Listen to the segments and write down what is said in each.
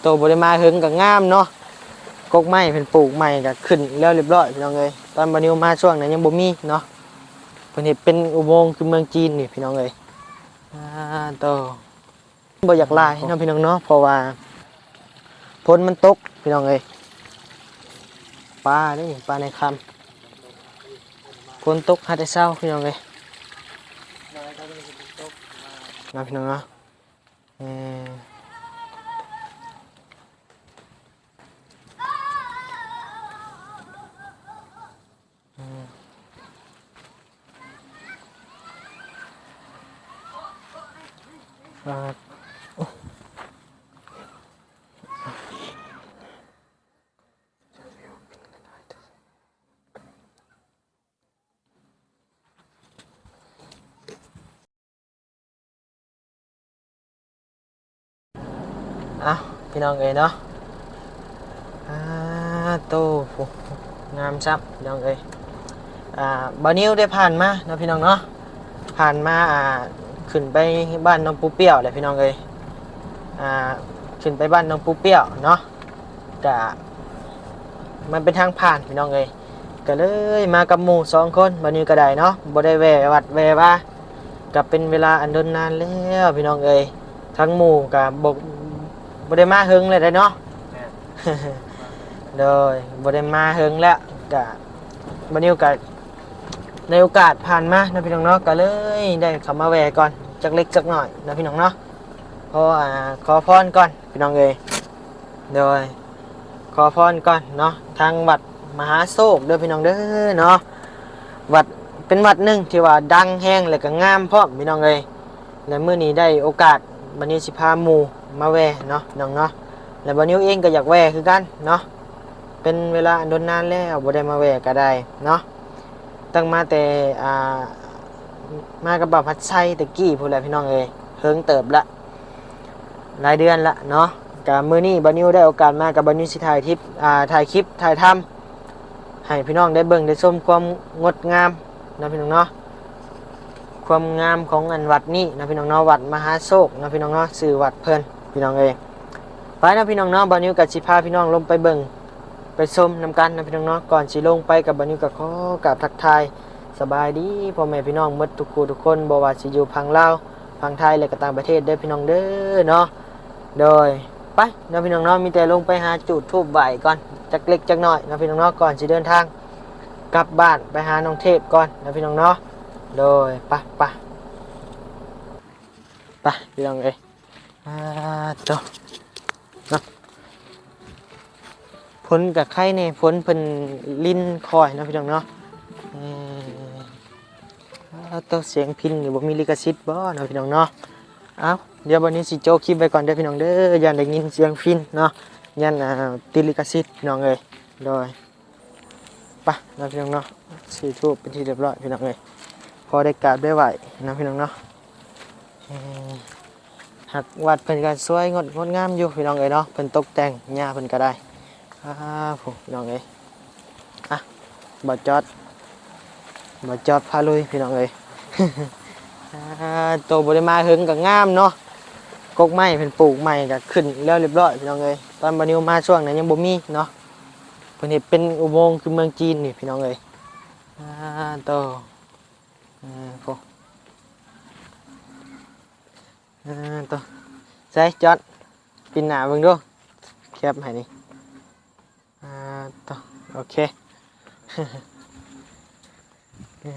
ໂຕບໍ່ໄດ້ມາເຫິງກໍງາມເນາະ, ກົກໄມ້ເພິ່ນປູກໃໝ່ກໍຂຶ້ນແລ້ວຮຽບຮ້ອຍພີ່ນ້ອງເອີຍ. ຕອນບ່າວນິວມາຊ່ວງນັ້ນຍັງບໍ່ມີເນາະ, ເພິ່ນເຮັດເປັນອຸໂມງຄືເມືອງຈີນນີ້ພີ່ນ້ອງເອີຍ. ອາ ໂຕ ບໍ່ຢາກຫຼາຍເນາະພີ່ນ້ອງເນາະ ເພາະວ່າຝົນມັນຕົກພີ່ນ້ອງເອີຍ. ປາເດ້ນີ້ ປາໃນຄຳ, ຝົນຕົກຫາແຕ່ເຊົ້າພີ່ນ້ອງເອີຍ ເນາະພີ່ນ້ອງເນາະ. ເອີ ອືມ ອ່າ ໂອ້ ເອົ້າ ພີ່ນ້ອງເອີຍເນາະ. ອາ ໂຕ ງາມຊ້ຳພີ່ນ້ອງເອີຍ. ອາ ບ່າວນິວໄດ້ຜ່ານມາເນາະພີ່ນ້ອງເນາະ, ຜ່ານມາ ອາ ຂຶ້ນໄປບ້ານນ້ອງປູເປ້ຽວແຫຼະພີ່ນ້ອງເອີຍ. ອາ ຂຶ້ນໄປບ້ານນ້ອງປູເປ້ຽວເນາະ, ກະມັນເປັນທາງຜ່ານພີ່ນ້ອງເອີຍ, ກະເລີຍມາກັບໝູ່ສອງຄົນ. ບ່າວນິວກະໄດ້ເນາະ ບໍ່ໄດ້ແວ່ວັດແວ່ວາ ກະເປັນເວລາອັນດົນນານແລ້ວພີ່ນ້ອງເອີຍ. ທັງໝູ່ກະບໍ່ ບໍ່ໄດ້ມາເຫິງແລ້ວເດ້ເນາະ. ແມ່ນ ໂດຍ ບໍ່ໄດ້ມາເຫິງແລ້ວ, ກະບ່າວນິວກະໃນໂອກາດຜ່ານມາເນາະພີ່ນ້ອງເນາະ, ກະເລີຍໄດ້ເຂົ້າມາແວ່ກ່ອນຈັກເລັກຈັກນ້ອຍເນາະພີ່ນ້ອງເນາະ. ຂໍ ອາ ຂໍພອນກ່ອນພີ່ນ້ອງເອີຍ. ໂດຍ ຂໍພອນກ່ອນເນາະ, ທາງວັດມະຫາໂຊກເດີພີ່ນ້ອງເດີເນາະ. ວັດ ເປັນວັດໜຶ່ງທີ່ວ່າດັງແຮງ ແລະກະງາມພ້ອມພີ່ນ້ອງເອີຍ. ແລະມື້ນີ້ໄດ້ໂອກາດ ບ່າວນິວຊິພາໝູ່ມາແວ່ເນາະພີ່ນ້ອງເນາະ, ແລະບ່າວນິວເອງກໍຢາກແວ່ຄືກັນເນາະ. ເປັນເວລາອັນດົນນານແລ້ວບໍ່ໄດ້ມາແວ່ກໍໄດ້ເນາະ, ຕັ້ງມາແຕ່ ອ່າ ມາກັບບ່າວພັດໄຊແຕ່ກີ້ພຸ້ນແຫຼະພີ່ນ້ອງເອີຍ, ເຫິງເຕີບລະ ຫຼາຍເດືອນລະເນາະ. ກະມື້ນີ້ບ່າວນິວໄດ້ໂອກາດມາ ກະບ່າວນິວຊິຖ່າຍທິບ ອ່າ ຖ່າຍຄລິບ ຖ່າຍທຳ ໃຫ້ພີ່ນ້ອງໄດ້ເບິ່ງໄດ້ຊົມຄວາມງົດງາມເນາະພີ່ນ້ອງເນາະ, ຄວາມງາມຂອງອັນວັດນີ້ເນາະພີ່ນ້ອງເນາະ, ວັດມະຫາໂຊກເນາະພີ່ນ້ອງເນາະ, ຊື່ວັດເພິ່ນພີ່ນ້ອງເອີຍ. ໄປເນາະພີ່ນ້ອງເນາະ, ບ່າວນິວກໍຊິພາພີ່ນ້ອງລົງໄປເບິ່ງໄປຊົມນຳກັນເນາະພີ່ນ້ອງເນາະ. ກ່ອນຊິລົງໄປ ກັບບ່າວນິວກໍຂໍກາບທັກທາຍສະບາຍດີພໍ່ແມ່ພີ່ນ້ອງໝົດທຸກຜູ້ທຸກຄົນ, ບໍ່ວ່າຊິຢູ່ຝັ່ງລາວ ຝັ່ງໄທ ແລະກໍຕ່າງປະເທດເດີພີ່ນ້ອງເດີເນາະ. ໂດຍ ໄປເນາະພີ່ນ້ອງເນາະ, ມີແຕ່ລົງໄປຫາຈູດທູບໄຫວ້ກ່ອນ ຈັກເລັກຈັກນ້ອຍເນາະພີ່ນ້ອງເນາະ, ກ່ອນຊິເດີນທາງກັບບ້ານໄປຫານ້ອງເທບກ່ອນເນາະພີ່ນ້ອງເນາະ. ໂດຍ ໄປ ໄປ ໄປພີ່ນ້ອງເອີຍ. ອ່າ ໂຕ ເນາະ ຝົນກະໄຄແດ່, ຝົນເພິ່ນລິນຄ່ອຍເນາະພີ່ນ້ອງເນາະ. ເອີ ອ່າ ໂຕ ສຽງພິນນີ້ບໍ່ມີລິຂະສິດບໍ່ເນາະພີ່ນ້ອງເນາະ? ເອົ້າ ດຽວບັດນີ້ຊິໂຈະຄລິບໄວ້ກ່ອນເດີພີ່ນ້ອງເດີ, ຢ້ານໄດ້ຍິນສຽງພິນເນາະ, ຢ້ານ ອ່າ ຕິດລິຂະສິດພີ່ນ້ອງເອີຍ. ໂດຍ ໄປເນາະພີ່ນ້ອງເນາະ, ຊື້ທູບເປັນທີ່ຮຽບຮ້ອຍພີ່ນ້ອງເອີຍ, ພໍໄດ້ກາບໄດ້ໄຫວ້ເນາະພີ່ນ້ອງເນາະ. ເອີ ຫາກວັດເພິ່ນກໍສວຍງົດ ງົດງາມຢູ່ພີ່ນ້ອງເອີຍເນາະ, ເພິ່ນຕົກແຕ່ງ ຫຍ້າເພິ່ນກໍໄດ້. ອ້າ ໂຫ ພີ່ນ້ອງເອີຍ. ອ່ະ ບ່າວຈອດ ບ່າວຈອດພາລຸຍພີ່ນ້ອງເອີຍ. ອ່າ ໂຕບໍ່ໄດ້ມາເຫິງກໍງາມເນາະ, ກົກໄມ້ເພິ່ນປູກໃໝ່ກໍຂຶ້ນແລ້ວຮຽບຮ້ອຍພີ່ນ້ອງເອີຍ. ຕອນບ່າວນິວມາຊ່ວງນັ້ນຍັງບໍ່ມີເນາະ, ເພິ່ນເຮັດເປັນອຸໂມງຄືເມືອງຈີນນີ້ພີ່ນ້ອງເອີຍ. ອ່າ ໂຕ ເອີ ໂພ ອ່າ ໂຕ ໃສ ຈອດ ປິ່ນໜ້າເບິ່ງດູ ແຄບໃຫ້ນີ້. ອ່າ ໂຕ ໂອເຄ. ເອີ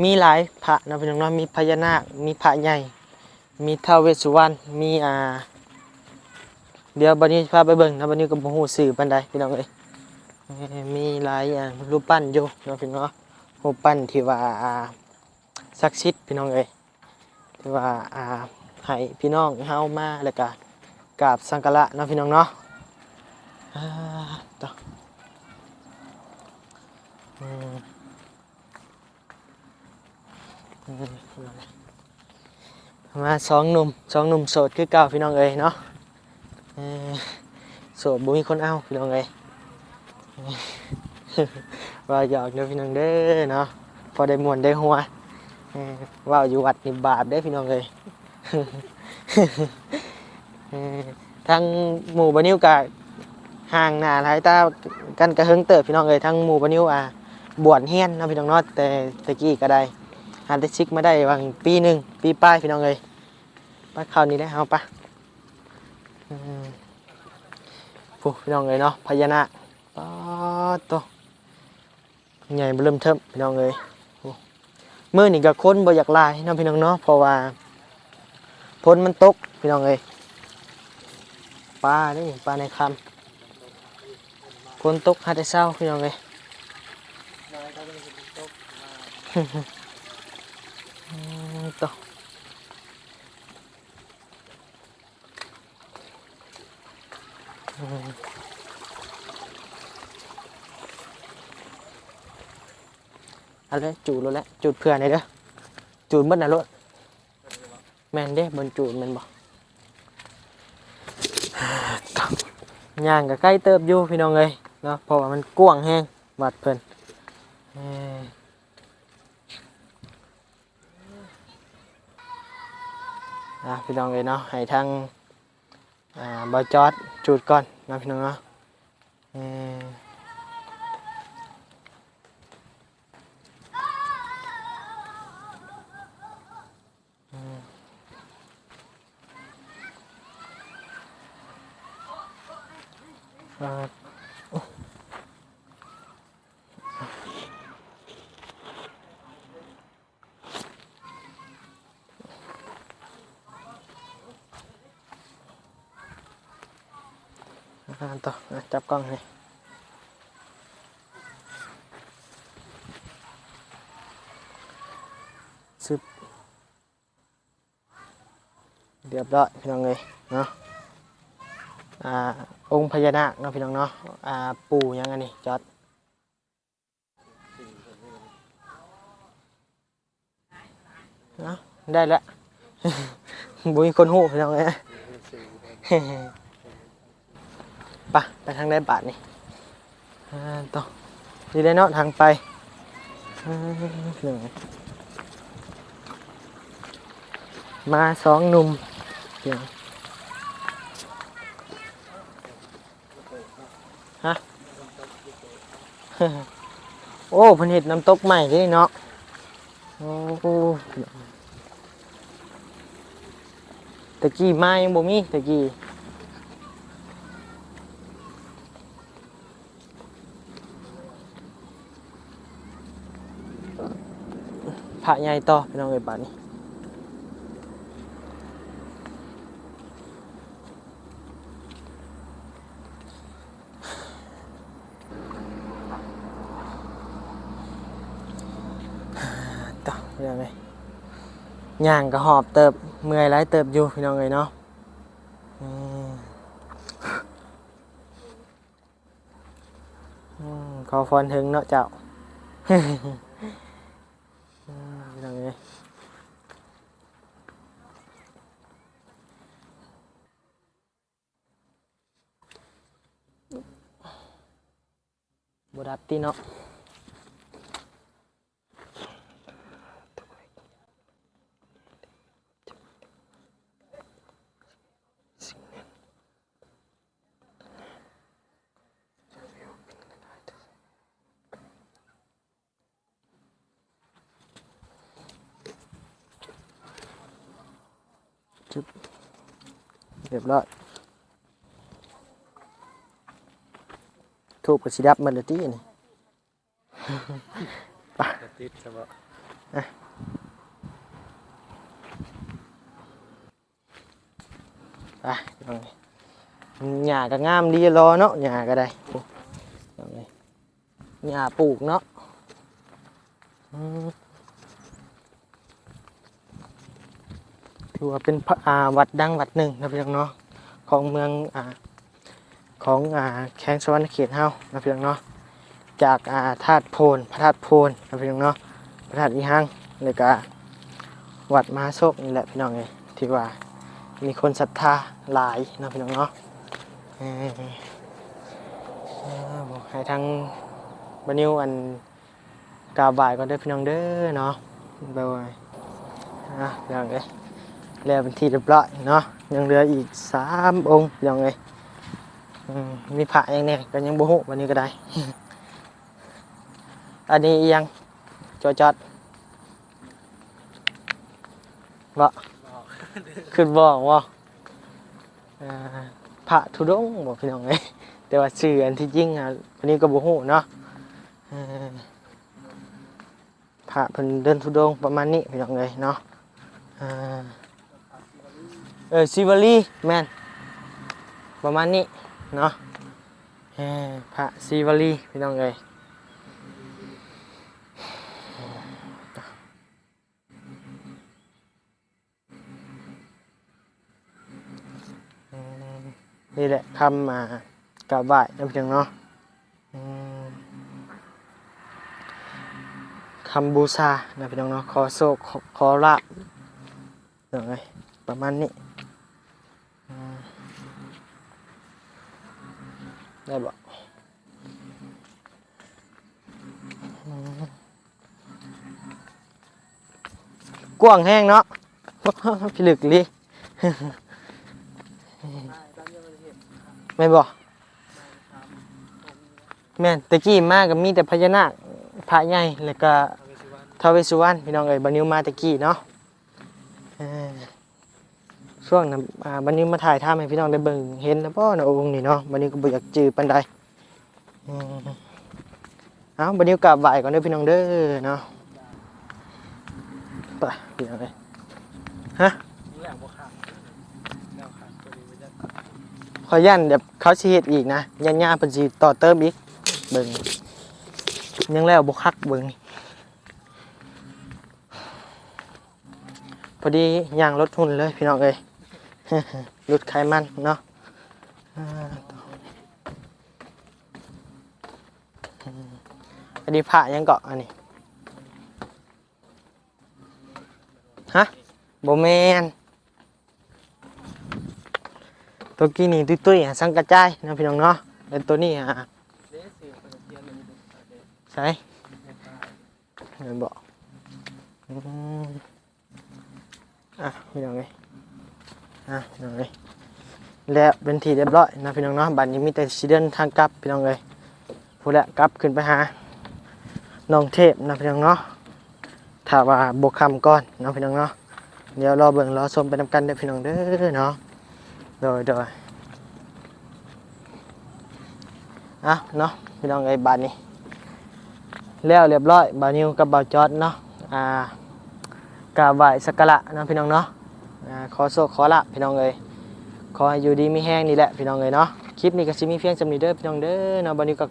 ມີຫຼາຍພະເນາະພີ່ນ້ອງເນາະ, ມີພະຍານາກ ມີພະໃຫຍ່ ມີທ້າວເວດສຸວັນ ມີ ອ່າ ດຽວບ່າວນິວຊິພາໄປເບິ່ງເນາະ, ບ່າວນິວກໍບໍ່ຮູ້ຊື່ປານໃດພີ່ນ້ອງເອີຍ. ເອີ ມີຫຼາຍ ອ່າ ຮູບປັ້ນຢູ່ເນາະພີ່ນ້ອງເນາະ, ຮູບປັ້ນທີ່ວ່າ ອ່າ ສັກສິດພີ່ນ້ອງເອີຍ, ທີ່ວ່າ ອ່າ ໃຫ້ພີ່ນ້ອງເຮົາມາແລ້ວກະກາບສັກກາລະເນາະພີ່ນ້ອງເນາະ. ອ່າ ໂຕ ອືມ ມາສອງໜຸ່ມ ສອງໜຸ່ມໂສດຄືເກົ່າພີ່ນ້ອງເອີຍເນາະ. ເອີ ໂສດບໍ່ມີຄົນເອົາພີ່ນ້ອງເອີຍ. ເວົ້າຫຍອກເດີພີ່ນ້ອງເດີເນາະ, ພໍໄດ້ມ່ວນໄດ້ຫົວ. ເອີ ເວົ້າຢູ່ວັດນີ້ບາບເດ້ພີ່ນ້ອງເອີຍ. ເອີ ທາງໝູ່ບ່າວນິວກໍຫ່າງໜ້າຫາຍຕາກັນກໍເຫິງເຕີບ ພີ່ນ້ອງເອີຍ. ທາງໝູ່ບ່າວນິວ ອ່າ ບວດຮຽນເນາະ ພີ່ນ້ອງເນາະ ແຕ່ແຕ່ກີ້ກໍໄດ້ ຫາແຕ່ສິກມາໄດ້ຫວ່າງປີໜຶ່ງ ປີປາຍ ພີ່ນ້ອງເອີຍ. ໄປ ເຂົ້ານີ້ແຫຼະ ເຮົາໄປ ອືມ ພຸ້ນ ພີ່ນ້ອງເອີຍເນາະ ພະຍານາກ ປາດໂທ້ ໃຫຍ່ເບິ່ມເທີ້ມ ພີ່ນ້ອງເອີຍ. ໂອ້ ມື້ນີ້ກໍຄົນບໍ່ຢາກຫຼາຍເນາະ ພີ່ນ້ອງເນາະ ເພາະວ່າຝົນມັນຕົກ ພີ່ນ້ອງເອີຍ. ປາເດ້ ປາໃນຄຳ ຝົນຕົກຫາແຕ່ເຊົ້າ ພີ່ນ້ອງເອີຍ. ອືມ ໂທ້ ອືມ ເອົາເລີຍ ຈູດໂລດແຫຼະ ຈູດເພື່ອແດ່ເດີ ຈູດໝົດນະໂລດ. ແມ່ນເດ້ ບ່ອນຈູດແມ່ນບໍ່? ຍ່າງກໍໄກເຕີບຢູ່ ພີ່ນ້ອງເອີຍເນາະ ເພາະວ່າມັນກວ້າງແຮງວັດເພິ່ນ ເອີ ອ່າ ພີ່ນ້ອງເອີຍເນາະ ໃຫ້ທາງ ອ່າ ບ່າວຈອດຈູດກ່ອນເນາະ ພີ່ນ້ອງເນາະ ເອີ. ອ່າ ຕໍ່ ອ່າ ຈັບກ້ອງໃຫ້ ຊຶບ ຮຽບຮ້ອຍ ພີ່ນ້ອງເອີຍເນາະ ອ່າ ອົງພະຍານາກເນາະ ພີ່ນ້ອງເນາະ ອ່າ ປູ່ຫຍັງອັນນີ້ ຈອດ? ເນາະ ໄດ້ແລ້ວ ບໍ່ມີຄົນຮູ້ ພີ່ນ້ອງເອີຍ. ໄປ ໄປທາງໃດບາດນີ້? ອ່າ ຕໍ່ ນີ້ແຫຼະເນາະ ທາງໄປ ອ່າ ພີ່ນ້ອງເອີຍ ມາສອງໜຸ່ມ ຮະ ໂອ້ ເພິ່ນເຮັດນ້ຳຕົກໃໝ່ເດ້ເນາະ ໂອ້ ແຕ່ກີ້ມາຍັງບໍ່ມີ ແຕ່ກີ້ ພະໃຫຍ່ຕໍ່ ພີ່ນ້ອງເອີຍ ບາດນີ້ ຕໍ່ ພີ່ນ້ອງເອີຍ ຍ່າງກໍຫອບເຕີບ ເມື່ອຍຫຼາຍເຕີບຢູ່ ພີ່ນ້ອງເອີຍເນາະ ອືມ. ອືມ ຂໍພອນເຖິງເນາະເຈົ້າ ອືມ ພີ່ນ້ອງເອີຍ ບໍ່ດັບຕິເນາະ. ຈຶບ ຮຽບຮ້ອຍ ທູບກໍຊິດັບໝົດແລ້ວຕິອັນນີ້. ໄປ ຕິດຊະເບາະ ໄປ ຫຍ້າກໍງາມດີຫຼໍ່ເນາະ ຫຍ້າກໍໄດ້ ໂອ້ ຫຍ້າປູກເນາະ ອືມ. ຖືວ່າເປັນ ອາ ວັດດັງວັດໜຶ່ງເນາະ ພີ່ນ້ອງເນາະ ຂອງເມືອງ ອາ ຂອງ ອາ ແຂວງສະຫວັນນະເຂດເຮົາເນາະ ພີ່ນ້ອງເນາະ ຈາກ ອາ ທາດໂພນ ພະທາດໂພນເນາະ ພີ່ນ້ອງເນາະ ພະທາດອີ່ຫຍັງ ແລ້ວກະວັດມະຫາໂຊກນີ້ແຫຼະ ພີ່ນ້ອງເອີຍ ທີ່ວ່າມີຄົນສັດທາຫຼາຍເນາະ ພີ່ນ້ອງເນາະ ເອີ ໃຫ້ທາງບ່າວນິວ ອັນ ກາບໄຫວ້ກ່ອນເດີພີ່ນ້ອງເດີເນາະ ໂດຍ ອ່ະ ພີ່ນ້ອງເອີຍ ແລ້ວເປັນທີ່ຮຽບຮ້ອຍເນາະ ຍັງເຫຼືອອີກສາມອົງ ພີ່ນ້ອງເອີຍ. ອືມ ມີພະຫຍັງແດ່ກໍຍັງບໍ່ຮູ້ ບັດນີ້ກໍໄດ້. ອັນນີ້ອີ່ຫຍັງ? ຈໍຈອດເບາະ? ຄິດບໍ່ອອກບໍ່? ອ່າ ພະທຸດົງບໍ່ ພີ່ນ້ອງເອີຍ? ແຕ່ວ່າຊື່ອັນທີ່ຈິງອະ ອັນນີ້ກໍບໍ່ຮູ້ເນາະ. ເອີ ພະເພິ່ນເດີນທຸດົງປະມານນີ້ ພີ່ນ້ອງເອີຍເນາະ. ເອີ ເອີ ສີວະລີ ແມ່ນ ປະມານນີ້ເນາະ. ເອີ ພະສີວະລີ ພີ່ນ້ອງເອີຍ. ອືມ ນີ້ແຫຼະຄຳ ອ່າ ກາບໄຫວ້ນະ ພີ່ນ້ອງເນາະ. ອືມ ຄຳບູຊານະ ພີ່ນ້ອງເນາະ. ຂໍໂຊກ ຂໍ ຂໍລາບ ພີ່ນ້ອງເອີຍ ປະມານນີ້. ອືມ ໄດ້ບໍ່? ອືມ ກວ້າງແຮງເນາະ ພິລຶກອີ່ຫຼີ ແມ່ນບໍ່? ແມ່ນ ແຕ່ກີ້ມາກໍມີແຕ່ພະຍານາກ ພະໃຫຍ່ ແລ້ວກໍທ້າວເວດສຸວັນ ພີ່ນ້ອງເອີຍ. ບ່າວນິວມາແຕ່ກີ້ເນາະ. ເອີ ຊ່ວງນັ້ນ ອ່າ ບັດນີ້ມາຖ່າຍທຳໃຫ້ພີ່ນ້ອງໄດ້ເບິ່ງເຫັນແລ້ວບໍ່ເນາະ ອົງນີ້ເນາະ? ບັດນີ້ກໍບໍ່ຢາກຈື່ປານໃດ. ອືມ ເອົາ ບັດນີ້ກາບໄຫວ້ກ່ອນເດີພີ່ນ້ອງເດີເນາະ. ໄປພີ່ນ້ອງເອີຍ. ຮະ? ຂ້ອຍຢ້ານແບບເຂົາຊິເຮັດອີກນະ ຢ້ານຍ່າເພິ່ນຊິຕໍ່ເຕີມອີກ. ເບິ່ງ ຍັງແລ້ວບໍ່ຄັກ ເບິ່ງນີ້. ພໍດີຍ່າງລົດຮຸ່ນເລີຍພີ່ນ້ອງເອີຍ ຫຼຸດໄຂມັນເນາະ. ອ່າ ອັນນີ້ພະຫຍັງເກາະ ອັນນີ້? ຮະ? ບໍ່ແມ່ນ. ໂຕກີ້ນີ້ຕຸ້ຍໆ ສັງກະຈາຍເນາະ ພີ່ນ້ອງເນາະ. ແລ້ວໂຕນີ້ ອ່າ ໃສ? ແມ່ນບໍ່? ອືມ ອ່ະ ພີ່ນ້ອງເອີຍ ອ່ະ ພີ່ນ້ອງເອີຍ ແລ້ວເປັນທີ່ຮຽບຮ້ອຍເນາະ ພີ່ນ້ອງເນາະ. ບັດນີ້ມີແຕ່ຊິເດີນທາງກັບ ພີ່ນ້ອງເອີຍ. ພຸ້ນແຫຼະ ກັບຂຶ້ນໄປຫານ້ອງເທບເນາະ ພີ່ນ້ອງເນາະ. ຖ້າວ່າບໍ່ຄ່ຳກ່ອນເນາະ ພີ່ນ້ອງເນາະ. ດຽວລໍເບິ່ງລໍຊົມໄປນຳກັນເດີພີ່ນ້ອງເດີເນາະ. ໂດຍ ໂດຍ ເອົາເນາະ ພີ່ນ້ອງເອີຍ ບາດນີ້ແລ້ວຮຽບຮ້ອຍ ບ່າວນິວກັບບ່າວຈອດເນາະ. ອ່າ ກາບໄຫວ້ສັກກາລະເນາະ ພີ່ນ້ອງເນາະ. ອ່າ ຂໍໂຊກຂໍລາບ ພີ່ນ້ອງເອີຍ. ຂໍໃຫ້ຢູ່ດີມີແຮງນີ້ແຫຼະ ພີ່ນ້ອງເອີຍເນາະ. ຄລິບນີ້ກໍຊິມີພຽງສ່ຳນີ້ເດີ ພີ່ນ້ອງເດີເນາະ. ບ່າວນິວກໍ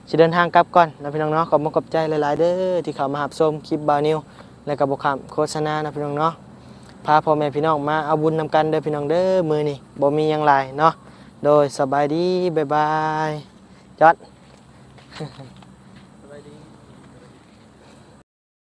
ຊິເດີນທາງກັບກ່ອນເນາະ ພີ່ນ້ອງເນາະ. ຂອບມຸກຂອບໃຈຫຼາຍໆເດີ ທີ່ເຂົ້າມາຮັບຊົມຄລິບບ່າວນິວ ແລະກໍບໍ່ຂ້າມໂຄສະນາເນາະ ພີ່ນ້ອງເນາະ. ພາພໍ່ແມ່ພີ່ນ້ອງມາເອົາບຸນນຳກັນເດີ ພີ່ນ້ອງເດີ. ມື້ນີ້ບໍ່ມີຫຍັງຫຼາຍເນາະ. ໂດຍ ສະບາຍດີ ບາຍບາຍ. ຈອດ.